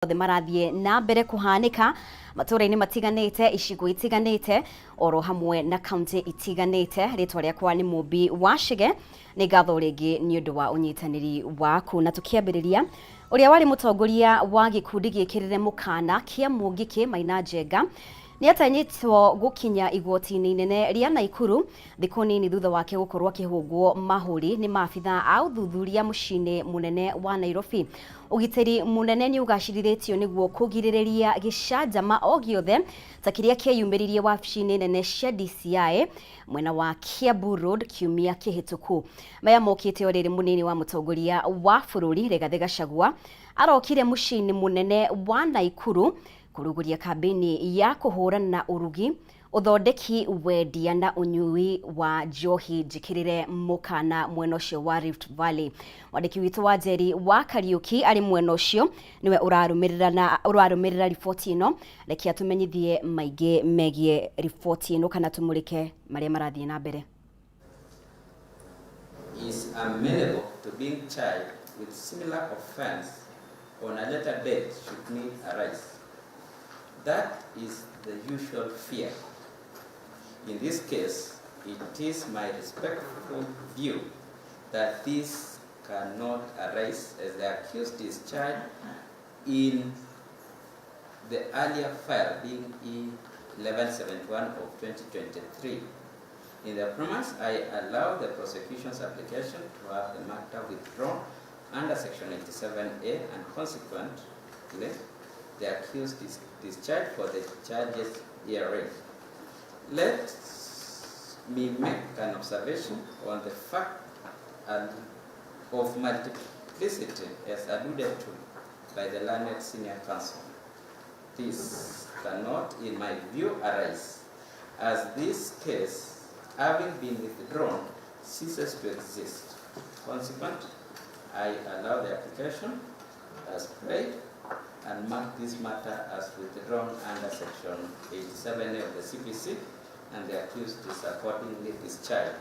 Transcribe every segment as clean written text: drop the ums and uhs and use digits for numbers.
Othe marathiĩ na mbere kũhanĩka matũũra-inĩ matiganĩte, icigo itiganĩte, oro hamwe na kaunti itiganĩte. Rĩtwa rĩakwa nĩ Mũmbi wa Chege. Nĩ ngatho rĩngĩ nĩ ũndũ wa ũnyitanĩri waku. Na tũkĩambĩrĩria, ũrĩa warĩ mũtongoria wa gĩkundi gĩkĩrĩre mũkana kĩa Mũngĩkĩ Maina Njenga nĩ atanyĩtwo gũkinya igoti-inĩ inene rĩa Naikuru thikũ nini thutha wake gũkorwo akĩhũngwo mahũri nĩ maabitha a ũthuthuria mũciĩ-inĩ mũnene wa Nairobi. Ũgitĩri mũnene nĩ ũgacĩrithĩtio nĩguo kũgirĩrĩria gĩcanjama o gĩothe ta kĩrĩa kĩeyumĩririe wabici-inĩ nene cia DCI mwena wa Kiambu Road kiumia kĩhĩtũku. Maya mokĩte o rĩrĩ mũnini wa mũtongoria wa bũrũri Rigathĩ Gachagua arokire mũciĩ-inĩ mũnene wa Naikuru kũrugũria kambĩini ya kũhũrana na ũrugi, ũthondeki, wendia na ũnyui wa njohi njĩkĩrĩre mũkana mwena ũcio wa Rift Valley. Mwandĩki witũ wa Njeri wa Kariũki arĩ mwena ũcio nĩwe ũrarũmĩrĩra na ũrarũmĩrĩra riboti ĩno. Reke atũmenyithie maingĩ megiĩ riboti ĩno kana tũmũrĩke marĩa marathiĩ na mbere. Is amenable to being charged with similar offense on a later date should need arise. That is the usual fear. In this case, it is my respectful view that this cannot arise as the accused is charged in the earlier file being E1171 of 2023. In the premise, I allow the prosecution's application to have the matter withdrawn under Section 87A and consequently, the accused is discharged for the charges herein. Let me make an observation on the fact of multiplicity as alluded to by the learned senior counsel. This cannot, in my view, arise, as this case, having been withdrawn, ceases to exist. Consequently, I allow the application as prayed and mark this matter as withdrawn under Section 87A of the CPC, and the accused is accordingly discharged.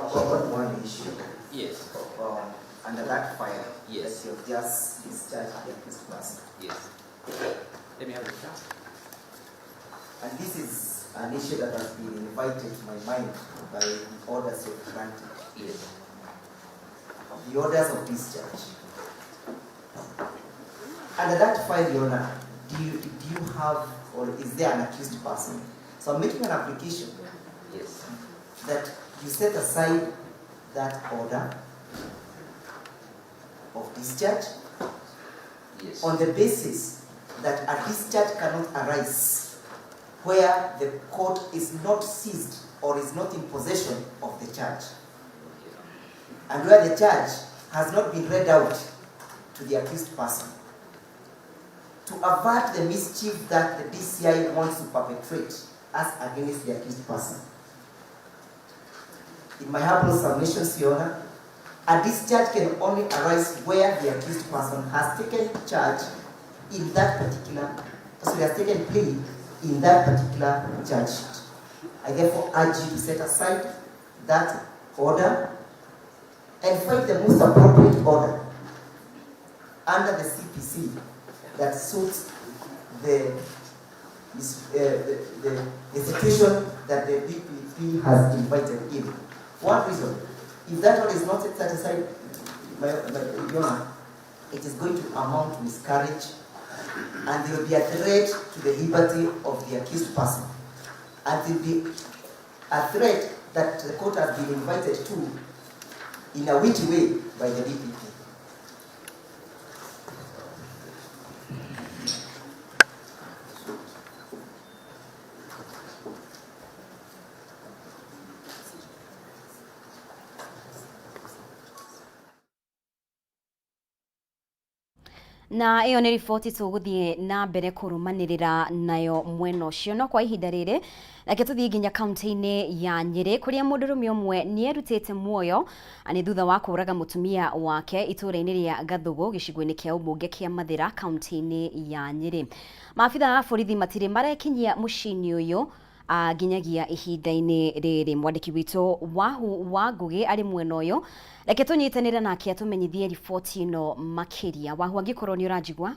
On one issue. Yes. Under that file. Yes. That you've just discharged the accused person. Yes. Let me have the chance. And this is an issue that has been invited to my mind by the orders you've granted. Yes. The orders of discharge. Under that file, Your Honor, do you have, or is there an accused person? So I'm making an application. Yes. That you set aside that order of discharge. Yes. On the basis that a discharge cannot arise where the court is not seized or is not in possession of the charge, and where the charge has not been read out to the accused person, to avert the mischief that the DCI wants to perpetrate as against the accused person. In my humble submissions, Your Honor, a discharge can only arise where the accused person has taken charge in that particular, sorry, has taken plea in that particular charge sheet. I therefore urge you to set aside that order and find the most appropriate order under the CPC that suits the situation that the DPP has invited in. One reason, if that one is not set aside, Your Honor, it is going to amount to miscarriage, and there will be a threat to the liberty of the accused person. And there will be a threat that the court has been invited to in a witty way by the DPP. Na ĩyo nĩ riboti tũgũthiĩ na mbere kũrũmanĩrĩra nayo mwena ũcio. No kwa ihinda rĩrĩ, reke tũthiĩ nginya kaunti-inĩ ya Nyĩrĩ kũrĩa mũndũrũme ũmwe nĩ erutĩte muoyo nĩ thutha wa kũũraga mũtumia wake itũũra-inĩ rĩa Gathũgũ gĩcigo-inĩ kĩa ũmbunge kĩa Mathĩra kaunti-inĩ ya Nyĩrĩ. Maabitha a borithi matirĩ marekinyia mũciĩ-inĩ ũyũ nginyagia ihinda-inĩ rĩrĩ. Mwandĩki witũ Wahu wa Ngũgĩ arĩ mwena ũyũ, reke tũnyitanĩre nake atũmenyithie riboti ĩno makĩria. Wahu, angĩkorwo nĩ ũranjigua.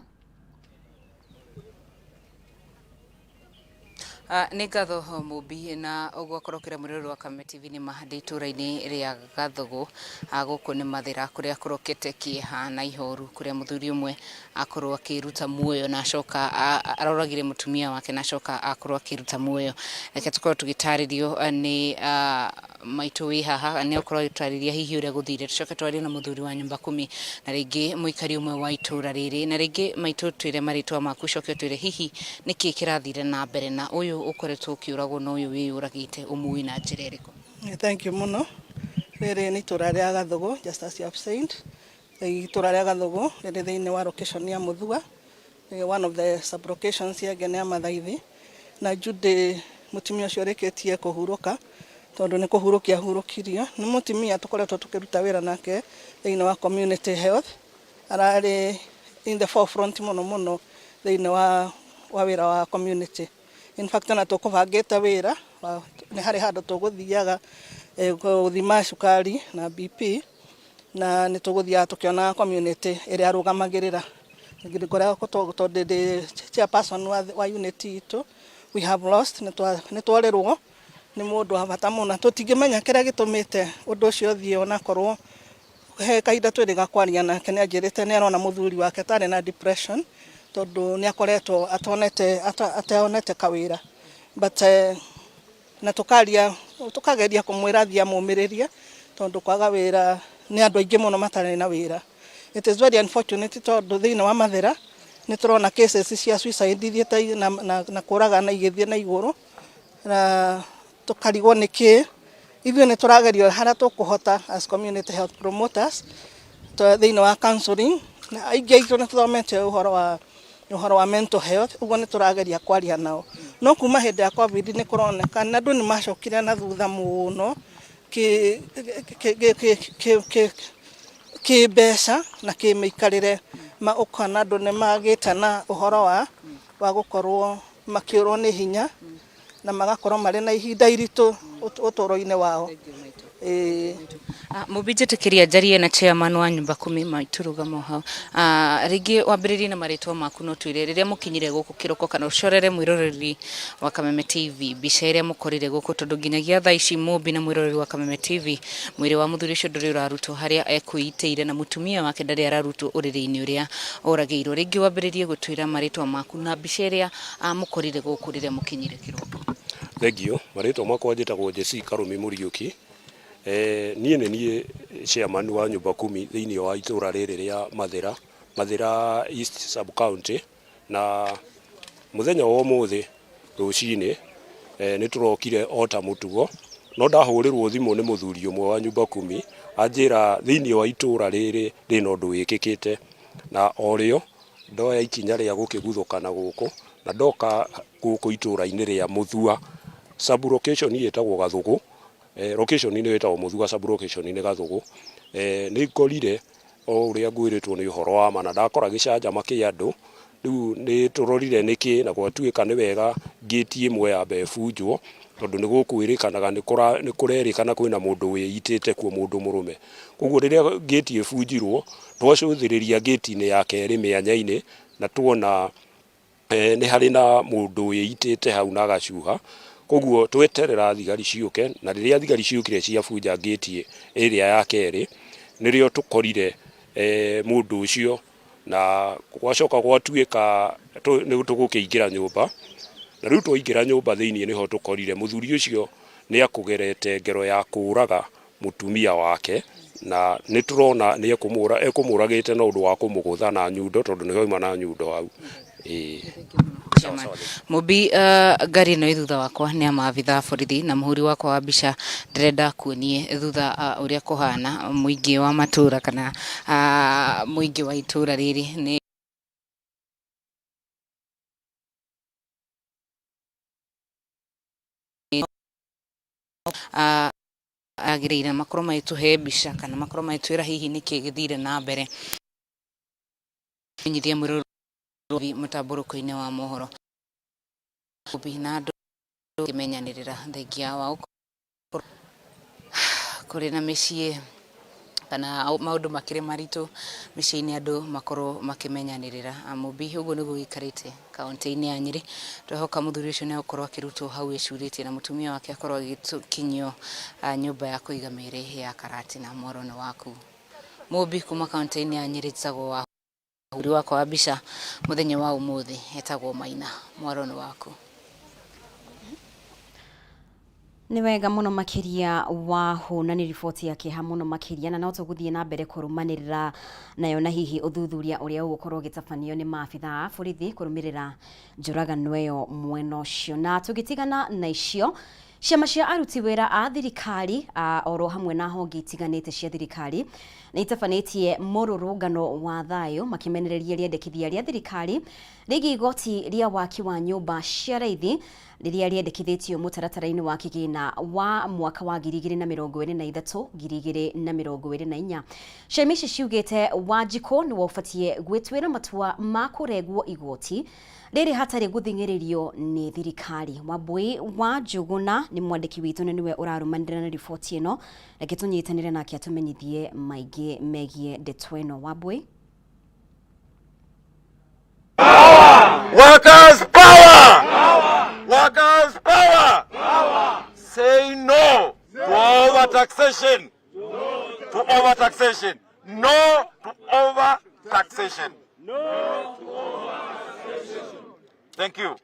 Nĩ ngatho Mũmbi, na ũguo akorwo kĩra mwĩroreri wa Kameme TV nĩ ma ndĩ itũũra-inĩ rĩa Gathũgũ gũkũ nĩ Mathĩra kũrĩa kũrokete kĩeha na ihoru kũrĩa mũthuri ũmwe akorwo akĩruta muoyo na acoka aroragire mũtumia wake na acoka akorwo akĩruta muoyo. Reke tũkorwo tũgĩtarĩrio nĩ maitũ wĩ haha, nĩ akorwo agĩtũtarĩria hihi ũrĩa gũthire, tũcoke twarie na mũthuri wa nyũmba kumi na rĩngĩ mũikari ũmwe wa itũra rĩrĩ, na rĩngĩ maitũ twĩre marĩtwa maku, ũcoke ũtwĩre hihi nĩkĩ kĩrathire na mbere na ũyũ ũkoretwo ũkĩũragwo na ũyũ wĩyũragĩte ũmũĩ na njĩra ĩrĩkũ. Thank you mũno. Rĩrĩ nĩ itũra rĩa Gathũgũ, just as you have said. Itũra rĩa Gathũgũ rĩrĩ thĩinĩ wa location ya Mũthua, one of the sub locations ya Ngene ya Mathaithi. Na Judy mũtumia ũcio ũrĩkĩtie kũhurũka, tondũ nĩ kũhurũkia ahurũkirio, nĩ mũtumia tũkoretwo tũkĩruta wĩra nake thĩinĩ wa community health. Ararĩ in the forefront mũno mũno thĩinĩ wa wĩra wa community. In fact, ona tũkũbangĩte wĩra nĩ harĩ handũ tũgũthiaga gũthima cukari na BP, na nĩ tũgũthiaga tũkĩonaga community ĩrĩa arũgamagĩrĩra. Ngoragwo tondũ ndĩ chairperson wa unit itũ, we have lost, nĩ tworĩrwo nĩ mũndũ wa bata mũno. Tũtingĩmenya kĩrĩa gĩtũmĩte ũndũ ũcio ũthiĩ, onakorwo he kahinda twĩrĩga kwaria nake nĩ anjĩrĩte nĩ arona mũthuri wake tarĩ na depression tondũ nĩ akoretwo atonete kawĩra, but na tũkaria tũkageria kũmwĩra athiĩ amũmĩrĩrie tondũ kwaga wĩra nĩ andũ aingĩ mũno matarĩ na wĩra. It is very unfortunate tondũ thĩinĩ wa Mathĩra nĩ tũrona cases cia suicide ithiĩte na kũragana igĩthiĩ na igũrũ, na tũkarigwo nĩ kĩ. Ithuĩ nĩ tũrageria harĩa tũkũhota as community health promoters thĩinĩ wa counseling, na aingĩ aitũ nĩ tũthomete ũhoro wa mental health, ũguo nĩ tũrageria kwaria nao. No kuma hĩndĩ ya COVID nĩ kũroneka na andũ nĩ macokire na thutha mũno kĩ mbeca na kĩ mĩikarĩre, ũkona andũ nĩ magĩte na ũhoro wa gũkorwo makĩũrwo nĩ hinya na magakorwo marĩ na ihinda iritũ ũtũũro-inĩ wao. Ĩĩ. Mũmbi, njĩtĩkĩria njarie na chairman wa nyũmba kumi. Maitũ, rũgama hau. Rĩngĩ wambĩrĩrie na marĩtwa maku, no twĩre rĩrĩa mũkinyire gũkũ kĩroko, kana ũcorere mwĩroreri wa Kameme TV mbica ĩrĩa mũkorire gũkũ, tondũ nginyagia thaa ici, Mũmbi na mwĩroreri wa Kameme TV, mwĩrĩ wa mũthuri ũcio ndũrĩ ũrarutwo harĩa ekwĩitĩire na mũtumia wake ndarĩ ararutwo ũrĩrĩ-inĩ ũrĩa oragĩirwo. Rĩngĩ wambĩrĩrie gũtwĩra marĩtwa maku na mbica ĩrĩa mũkorire gũkũ rĩrĩa mũkinyire kĩroko. Thengiũ. Marĩtwa makwa njĩtagwo Jesse Karũmi Mũriũki. Niĩ nĩ niĩ chairman wa nyũmba kumi thĩinĩ wa itũra rĩrĩ rĩa Mathĩra, Mathĩra East Sub County. Na mũthenya wa ũmũthĩ rũcinĩ nĩ tũrokire o ta mũtugo, no ndahũrĩrwo thimũ nĩ mũthuri ũmwe wa nyũmba kumi anjĩra thĩinĩ wa itũra rĩrĩ rĩna ũndũ wĩkĩkĩte, na o rĩo ndoya ikinya rĩa gũkĩguthũka na gũkũ, na ndoka gũkũ itũra-inĩ rĩa Mũthua, sub location ĩtagwo Gathũgũ, location nĩ ĩtagwo Mũthua, sub location nĩ Gathũgũ. Nĩ ngorire o ũrĩa ngwĩrĩtwo nĩ ũhoro wa ma, na ndakora gĩcanjama kĩa andũ. Rĩu nĩ tũrorire nĩkĩ, na gwatuĩka nĩ wega ngĩti ĩmwe yambe ĩbunjwo tondũ nĩ gũkwĩrĩkanaga nĩ kũrerĩkana kwĩna mũndũ wĩitĩte kuo, mũndũ mũrũme. Koguo rĩrĩa ngĩti ĩbunjirwo, twacũthĩrĩria ngĩti-inĩ ya kerĩ mĩanya-inĩ na tuona nĩ harĩ na mũndũ wĩitĩte hau na agacuha. Koguo tweterera thigari ciũke, na rĩrĩa thigari ciũkire ciabunja ngĩti ĩrĩa ya kerĩ, nĩrĩo tũkorire mũndũ ũcio, na gwacoka gwatuĩka nĩ tũgũkĩingĩra nyũmba, na rĩu twaingĩra nyũmba thĩinĩ nĩho tũkorire mũthuri ũcio nĩ akũgerete ngero ya kũraga mũtumia wake, na nĩ tũrona nĩ ekũmũragĩte na ũndũ wa kũmũgũtha na nyundo, tondũ nĩ hauma na nyundo hau. Ĩĩ. Mũmbi, ngari ĩno ĩ thutha wakwa nĩ ya maabitha a borithi, na mũhũri wakwa wa mbica ndĩrenda kuonie thutha ũrĩa kũhana mũingĩ wa matũra kana mũingĩ wa itũra rĩrĩ nĩ Agĩrĩire makorwo magĩtũhe mbica kana makorwo magĩtwĩra hihi nĩkĩ gĩthire na mbere menyithia mwĩroreri mũtambũrũko-inĩ wa mohoro na andũ kĩmenyanĩrĩra thengia wa gũkorwo kũrĩ na mĩciĩ kana maũndũ makĩrĩ maritũ mĩciĩ-inĩ andũ makorwo makĩmenyanĩrĩra. Mũmbi, ũguo nĩguo gĩikarĩte kaunti-inĩ ya Nyĩrĩ. Twehoka mũthuri ũcio nĩ egũkorwo akĩrutwo hau ecurĩtie na mũtumia wake akorwo agĩkinyio nyũmba ya kũiga mĩĩrĩ ya Karatina. Mwaro nĩ waku Mũmbi kuma kaunti-inĩ ya Nyĩrĩ. Njĩtagwo wa hũri wakwa wa mbica mũthenya wa ũmũthĩ etagwo Maina. Mwaro nĩ waku. Nĩ wega mũno makĩria wahũna, nĩ riboti ya kĩeha mũno makĩria, na no tũgũthiĩ na mbere kũrũmanĩrĩra nayo na hihi ũthuthuria ũrĩa ũgũkorwo ũgĩtabanio nĩ maabitha a borithi kũrũmĩrĩra njũragano ĩyo mwena ũcio. Na tũgĩtigana na icio, ciama cia aruti wĩra a thirikari oro hamwe na honge itiganĩte cia thirikari nĩ itabanĩtie mũrũrũngano wa thayũ makĩmenereria rĩendekithia rĩa thirikari rĩgiĩ igoti rĩa waki wa nyũmba cia raithi rĩrĩa rĩendekithĩtio mũtaratara-inĩ wa kĩgĩna wa mwaka wa 2023 2024. Ciama ici ciugĩte Wanjikũ nĩwe ũbatiĩ gwĩtuĩra matua ma kũrengwo igoti rĩrĩ hatarĩ gũthing'ĩrĩrio nĩ thirikari. Wambui wa Njũgũna nĩ mwandĩki witũ na nĩwe ũrarũmanĩrĩra na riboti ĩno. Reke tũnyitanĩre nake atũmenyithie maingĩ megiĩ ndeto ĩno. Wambui. Workers' power! Workers' power! Say no to overtaxation. To overtaxation. No to overtaxation. No to overtaxation. Thank you.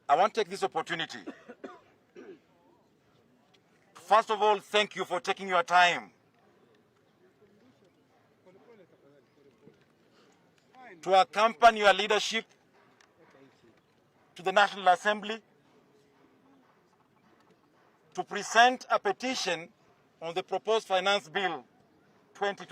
I want to take this opportunity. First of all, thank you for taking your time to accompany your leadership to the National Assembly to present a petition on the proposed Finance Bill 20.